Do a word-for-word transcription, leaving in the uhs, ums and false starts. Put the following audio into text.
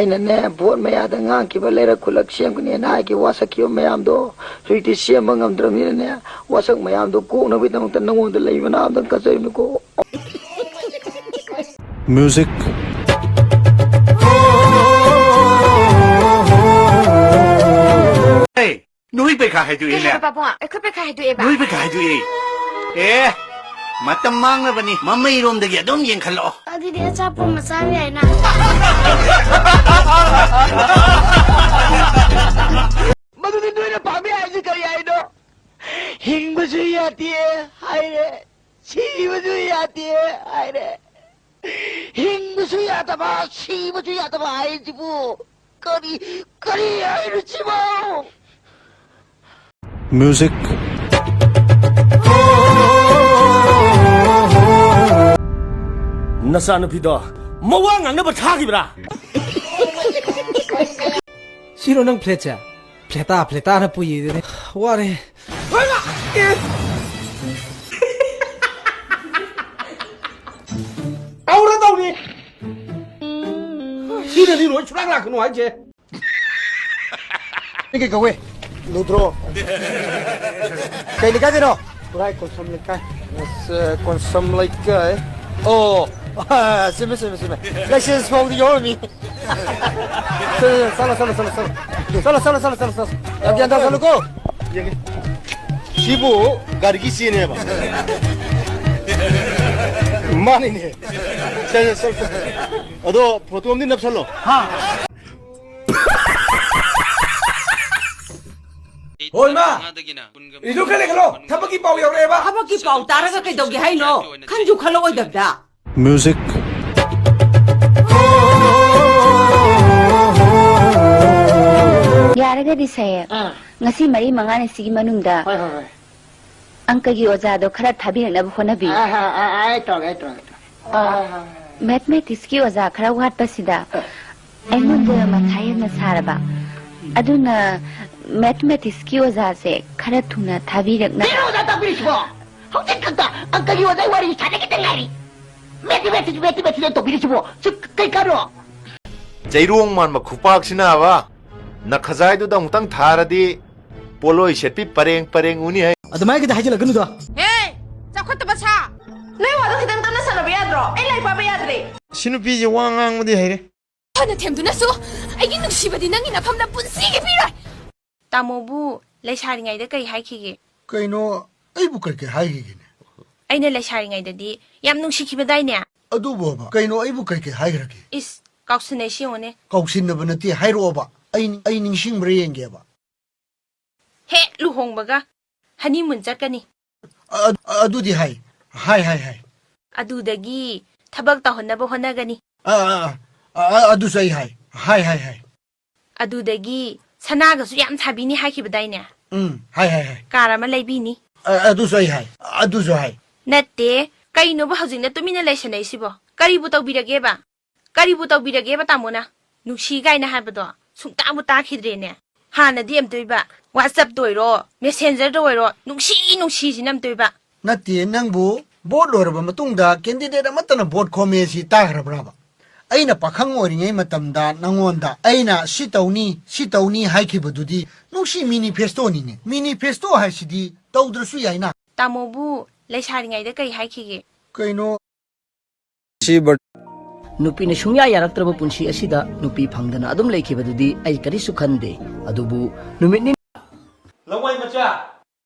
ꯑꯩꯅꯅꯦ, ꯚꯣꯠ ꯃꯌꯥꯗ ꯉꯥꯡꯈꯤꯕ ꯂꯩꯔꯛ ꯈꯨꯜꯂꯛ ꯁꯦꯝꯒꯅꯤꯅ ꯍꯥꯏꯈꯤꯕ ꯋꯥꯁꯛꯈꯤꯕ ꯃꯌꯥꯝꯗꯣ ꯍꯧꯖꯤꯛꯇꯤ ꯁꯦꯝꯕ ꯉꯝꯗ꯭ꯔꯕꯅꯤꯅꯅꯦ, ꯋꯥꯁꯛ ꯃꯌꯥꯝꯗꯣ ꯀꯣꯛꯅꯕꯒꯤꯗꯃꯛꯇ ꯅꯉꯣꯟꯗ ꯂꯩ ꯃꯅꯥ ꯑꯝꯇꯪ ꯀꯠꯆꯔꯤꯕꯅꯤꯀꯣ꯫ Music. ꯅꯣꯏ ꯄꯩꯈꯥ ꯀꯩ ꯍꯥꯏꯗꯣꯛꯑꯦꯅꯦ꯫ ꯍꯥꯏꯕ, ꯄꯥꯕꯨꯡ? ꯑꯩꯈꯣꯏ ꯄꯩꯈꯥ ꯍꯥꯏꯗꯣꯛꯑꯦ꯫ ꯅꯣꯏ ꯄꯩꯈꯥ ꯍꯥꯏꯗꯣꯛꯑꯦ꯫ ꯑꯦ, ꯃꯇꯝ ꯃꯥꯡꯅꯕꯅꯤ꯫ ꯃꯃꯩꯔꯣꯝꯗꯒꯤ ꯑꯗꯨꯝ ꯌꯦꯡꯈꯠꯂꯛꯑꯣ꯫ ꯑꯗꯨꯗꯤ ꯑꯆꯥꯄꯣꯠ ꯃꯆꯥ ꯑꯃ ꯌꯥꯏꯅ꯫ ꯃꯗꯨꯗꯤ ꯅꯣꯏꯅ ꯄꯥꯝꯃꯤ ꯍꯥꯏꯕꯁꯤ ꯀꯔꯤ ꯍꯥꯏꯅꯣ? ꯍꯤꯡꯕꯁꯨ ꯌꯥꯗꯦ ꯍꯥꯏꯔꯦ, ꯁꯤꯕꯁꯨ ꯌꯥꯗꯦ ꯍꯥꯏꯔꯦ꯫ ꯍꯤꯡꯕꯁꯨ ꯌꯥꯗꯕ, ꯁꯤꯕꯁꯨ ꯌꯥꯗꯕ ꯍꯥꯏꯁꯤꯕꯨ ꯀꯔꯤ, ꯀꯔꯤ ꯍꯥꯏꯔꯤꯁꯤꯕꯣ? Music. ꯅꯆꯥꯅꯨꯄꯤꯗꯣ ꯃꯋꯥ ꯉꯥꯡꯅꯕ ꯊꯥꯈꯤꯕ꯭ꯔꯥ? ꯁꯤꯔꯣ ꯅꯪ ꯐ꯭ꯂꯦꯠꯁꯦ? ꯐ꯭ꯂꯦꯇꯥ, ꯐ꯭ꯂꯦꯇꯥꯅ ꯄꯨꯏꯗꯨꯅꯤ꯫ ꯋꯥꯔꯦ꯫ ꯇꯧꯔ ꯇꯧꯅꯤ꯫ ꯁꯤꯅꯅꯤ ꯂꯣꯏ ꯁꯨꯂꯥꯛ ꯂꯥꯛꯀꯅꯨ ꯍꯥꯏꯁꯦ꯫ ꯀꯩ ꯀꯧꯋꯦ? ꯂꯨꯗ꯭ꯔꯣ꯫ ꯀꯩ ꯂꯩꯀꯥꯏꯗꯩꯅꯣ? ꯈꯨꯔꯥꯏ ꯀꯣꯟꯁꯝ ꯂꯩꯀꯥꯏ꯫ ꯑꯁ, ꯀꯣꯟꯁꯝ ꯂꯩꯀꯥꯏ꯫ ꯑꯣ, ꯆꯨꯝꯃꯦ, ꯆꯨꯝꯃꯦ, ꯆꯨꯝꯃꯦ꯫ ꯂꯥꯏꯁꯦꯟꯁ ꯐꯥꯎꯗꯤ ꯌꯥꯎꯔꯝꯃꯤ꯫ ꯆꯠꯂꯣ, ꯆꯠꯂꯣ, ꯆꯠꯂꯣ, ꯆꯠꯂꯣ꯫ ꯆꯠꯂꯣ, ꯆꯠꯂꯣ, ꯆꯠꯂꯣ, ꯆꯠꯂꯣ, ꯆꯠꯂꯣ꯫ ꯌꯥꯝ ꯒ꯭ꯌꯥꯟ ꯇꯥ ꯆꯠꯂꯨꯀꯣ꯫ ꯌꯦꯡꯒꯦ꯫ ꯁꯤꯕꯨ ꯒꯥꯔꯤꯒꯤ ꯆꯦꯅꯦꯕ꯫ ꯃꯥꯅꯤꯅꯦ꯫ ꯆꯠꯂꯣ, ꯆꯠꯂꯣ, ꯆꯠꯂꯣ꯫ ꯑꯗꯣ ꯐꯣꯇꯣ ꯑꯃꯗꯤ ꯅꯞꯁꯜꯂꯣ꯫ ꯍꯥ? ꯍꯣꯏ, ꯏꯃꯥ꯫ ꯏꯗꯨ ꯈꯔ ꯂꯩꯈꯠꯂꯣ꯫ ꯊꯕꯛꯀꯤ ꯄꯥꯎ ꯌꯧꯔꯛꯑꯦꯕ꯫ ꯊꯕꯛꯀꯤ ꯄꯥꯎ ꯇꯥꯔꯒ ꯀꯩꯗꯧꯒꯦ ꯍꯥꯏꯅꯣ? ꯈꯟꯁꯨ ꯈꯜꯂꯛꯑꯣꯏꯗꯕꯗ꯫ Music. ꯌꯥꯔꯒꯗꯤ ꯁꯦ, ꯑꯥ꯫ ꯉꯁꯤ ꯃꯔꯤ ꯃꯉꯥꯅꯤ ꯁꯤꯒꯤ ꯃꯅꯨꯡꯗ ꯍꯣꯏ, ꯍꯣꯏ, ꯍꯣꯏ꯫ ꯑꯪꯀꯒꯤ ꯑꯣꯖꯥꯗꯣ ꯈꯔ ꯊꯥꯕꯤꯔꯛꯅꯕ ꯍꯣꯠꯅꯕꯤꯌꯨ꯫ ꯑꯥ, ꯑꯥ, ꯑꯥ, ꯑꯥ, ꯑꯩ ꯇꯧꯔꯒꯦ, ꯑꯩ ꯇꯧꯔꯒꯦ, ꯑꯩ ꯇꯧꯔꯒꯦ꯫ ꯑꯥ, ꯑꯥ, ꯑꯥ, ꯑꯥ꯫ Mathematics ꯀꯤ ꯑꯣꯖꯥ ꯈꯔ ꯋꯥꯠꯄꯁꯤꯗ ꯑꯥ꯫ ꯑꯩꯉꯣꯟꯗ ꯃꯊꯥ ꯌꯥꯝꯅ ꯁꯥꯔꯕ꯫ ꯑꯗꯨꯅ Mathematics ꯀꯤ ꯑꯣꯖꯥꯁꯦ ꯈꯔ ꯊꯨꯅ ꯊꯥꯕꯤꯔꯛꯅꯕ꯫ ꯀꯩꯅꯣ ꯑꯣꯖꯥ ꯇꯥꯛꯄꯤꯔꯤꯁꯤꯕꯣ? ꯍꯧꯖꯤꯛ ꯈꯛꯇ ꯑꯪꯀꯒꯤ ꯑꯣꯖꯥꯒꯤ ꯋꯥꯔꯤ ꯁꯥꯟꯅꯈꯤꯗ ꯉꯥꯏꯔꯤ꯫ Mathematics, Mathematics ꯇꯧꯕꯤꯔꯤꯁꯤꯕꯣ? ꯁꯤ ꯀꯩ ꯀꯥꯟꯅꯣ? ꯆꯩꯔꯣꯡ ꯃꯥꯟꯕ ꯈꯨꯄꯥꯛꯁꯤꯅꯕ ꯅꯈꯖꯥꯏꯗꯨꯗ ꯑꯃꯨꯛꯇꯪ ꯊꯥꯔꯗꯤ ꯄꯣꯂꯣꯏ ꯁꯦꯠꯄꯤ ꯄꯔꯦꯡ ꯄꯔꯦꯡ ꯎꯅꯤ ꯍꯥꯏ꯫ ꯑꯗꯨꯃꯥꯏꯅ ꯈꯤꯇ ꯍꯥꯏꯖꯤꯜꯂꯛꯀꯅꯨꯗꯣ꯫ ꯍꯦ! ꯆꯥꯎꯈꯠꯇꯕ ꯁꯥ! ꯅꯣꯏ ꯋꯥꯗꯣ ꯈꯤꯇꯪ ꯇꯞꯅ ꯁꯥꯟꯅꯕ ꯌꯥꯗ꯭ꯔꯣ? ꯑꯩ ꯂꯥꯏꯔꯤꯛ ꯄꯥꯕ ꯌꯥꯗ꯭ꯔꯦ꯫ ꯁꯤ ꯅꯨꯄꯤꯁꯦ ꯋꯥ ꯉꯥꯡꯕꯗꯤ ꯍꯩꯔꯦ꯫ ꯐꯅ ꯊꯦꯝꯗꯨꯅꯁꯨ ꯑꯩꯒꯤ ꯅꯨꯡꯁꯤꯕꯗꯤ ꯅꯪꯒꯤ ꯅꯐꯝꯗ ꯄꯨꯟꯁꯤꯒꯤ ꯄꯤꯔꯣꯏ꯫ ꯇꯥꯃꯣꯕꯨ ꯂꯩꯁꯥꯔꯤꯉꯩꯗ ꯀꯩ ꯍꯥꯏꯈꯤꯒꯦ? ꯀꯩꯅꯣ, ꯑꯩꯕꯨ ꯀꯩ ꯀꯩ ꯍꯥꯏꯈꯤꯒꯦꯅꯦ? ꯑꯩꯅ ꯂꯩꯁꯥꯔꯤꯉꯩꯗꯗꯤ ꯌꯥꯝ ꯅꯨꯡꯁꯤꯈꯤꯕꯗꯥꯏꯅꯦ? ꯑꯗꯨꯕꯣꯕ, ꯀꯩꯅꯣ, ꯑꯩꯕꯨ ꯀꯩ ꯀꯩ ꯍꯥꯏꯈ꯭ꯔꯒꯦ? ꯏꯁ, ꯀꯥꯎꯁꯟꯅꯩꯁꯤ ꯌꯦꯡꯉꯨꯅꯦ꯫ ꯀꯥꯎꯁꯤꯟꯅꯕ ꯅꯠꯇꯦ, ꯍꯥꯏꯔꯛꯑꯣꯕ꯫ ꯑꯩ, ꯑꯩ ꯅꯤꯡꯁꯤꯡꯕ꯭ꯔꯥ ꯌꯦꯡꯒꯦꯕ꯫ ꯍꯦꯛ ꯂꯨꯍꯣꯡꯕꯒ ꯍꯅꯤꯃꯨꯟ ꯆꯠꯀꯅꯤ꯫ ꯑ-, ꯑ-, ꯑꯗꯨꯗꯤ ꯍꯥꯏ꯫ ꯍꯥꯏ, ꯍꯥꯏ, ꯍꯥꯏ꯫ ꯑꯗꯨꯗꯒꯤ ꯊꯕꯛ ꯇꯧꯍꯟꯅꯕ ꯍꯣꯠꯅꯒꯅꯤ꯫ ꯑ, ꯑ, ꯑ, ꯑ, ꯑꯗꯨꯁꯨ ꯑꯩ ꯍꯥꯏ꯫ ꯍꯥꯏ, ꯍꯥꯏ, ꯍꯥꯏ꯫ ꯑꯗꯨꯗꯒꯤ ꯁꯅꯥꯒꯁꯨ ꯌꯥꯝ ꯁꯥꯕꯤꯅꯤ ꯍꯥꯏꯈꯤꯕꯗꯥꯏꯅꯦ? ꯎꯝ, ꯍꯥꯏ, ꯍꯥꯏ, ꯍꯥꯏ꯫ ꯀꯥꯔ ꯑꯃ ꯂꯩꯕꯤꯅꯤ꯫ ꯑ-, ꯑꯗꯨꯁꯨ ꯑꯩ ꯍꯥꯏ꯫ ꯑꯗꯨꯁꯨ ꯍꯥꯏ꯫ ꯅꯠꯇꯦ, ꯀꯩꯅꯣꯕ ꯍꯧꯖꯤꯛꯅ ꯇꯨꯃꯤꯟꯅ ꯂꯩꯁꯟꯅꯩꯁꯤꯕꯣ? ꯀꯔꯤꯕꯨ ꯇꯧꯕꯤꯔꯒꯦꯕ? ꯀꯔꯤꯕꯨ ꯇꯧꯕꯤꯔꯒꯦꯕ ꯇꯥꯃꯣꯅ? ꯅꯨꯡꯁꯤ ꯀꯥꯏꯅ ꯍꯥꯏꯕꯗꯣ ꯁꯨꯡꯇꯥꯕꯨ ꯇꯥꯈꯤꯗ꯭ꯔꯦꯅꯦ꯫ ꯍꯥꯟꯅꯗꯤ ꯑꯝꯇꯣꯏꯕ, WhatsApp-ꯇ ꯑꯣꯏꯔꯣ, Messenger-ꯗ ꯑꯣꯏꯔꯣ, ꯅꯨꯡꯁꯤ ꯅꯨꯡꯁꯤꯁꯤꯅ ꯑꯝꯇꯣꯏꯕ꯫ ꯅꯠꯇꯦ, ꯅꯪꯕꯨ vote ꯂꯣꯏꯔꯕ ꯃꯇꯨꯡꯗ candidate ꯑꯃꯠꯇꯅ vote ꯈꯣꯝꯃꯦ ꯁꯤ ꯇꯥꯈ꯭ꯔꯕ꯭ꯔꯕ? ꯑꯩꯅ ꯄꯥꯈꯪ ꯑꯣꯏꯔꯤꯉꯩ ꯃꯇꯝꯗ ꯅꯪꯉꯣꯟꯗ ꯑꯩꯅ ꯁꯤ ꯇꯧꯅꯤ, ꯁꯤ ꯇꯧꯅꯤ ꯍꯥꯏꯈꯤꯕꯗꯨꯗꯤ ꯅꯨꯡꯁꯤ manifesto-ꯅꯤꯅꯦ꯫ Manifesto ꯍꯥꯏꯁꯤꯗꯤ ꯇꯧꯗ꯭ꯔꯁꯨ ꯌꯥꯏꯅ꯫ ꯇꯥꯃꯣꯕꯨ ꯂꯩꯁꯥꯔꯤꯉꯩꯗ ꯀꯩ ꯍꯥꯏꯈꯤꯒꯦ? ꯀꯩꯅꯣ? ꯁꯤ ꯕꯔ- ꯅꯨꯄꯤꯅ ꯁꯨꯡꯌꯥ ꯌꯥꯔꯛꯇ꯭ꯔꯕ ꯄꯨꯟꯁꯤ ꯑꯁꯤꯗ ꯅꯨꯄꯤ ꯐꯪꯗꯅ ꯑꯗꯨꯝ ꯂꯩꯈꯤꯕꯗꯨꯗꯤ ꯑꯩ ꯀꯔꯤꯁꯨ ꯈꯟꯗꯦ꯫ ꯑꯗꯨꯕꯨ ꯅꯨꯃꯤꯠ ꯅꯤ- ꯂꯋꯥꯏ ꯃꯆꯥ,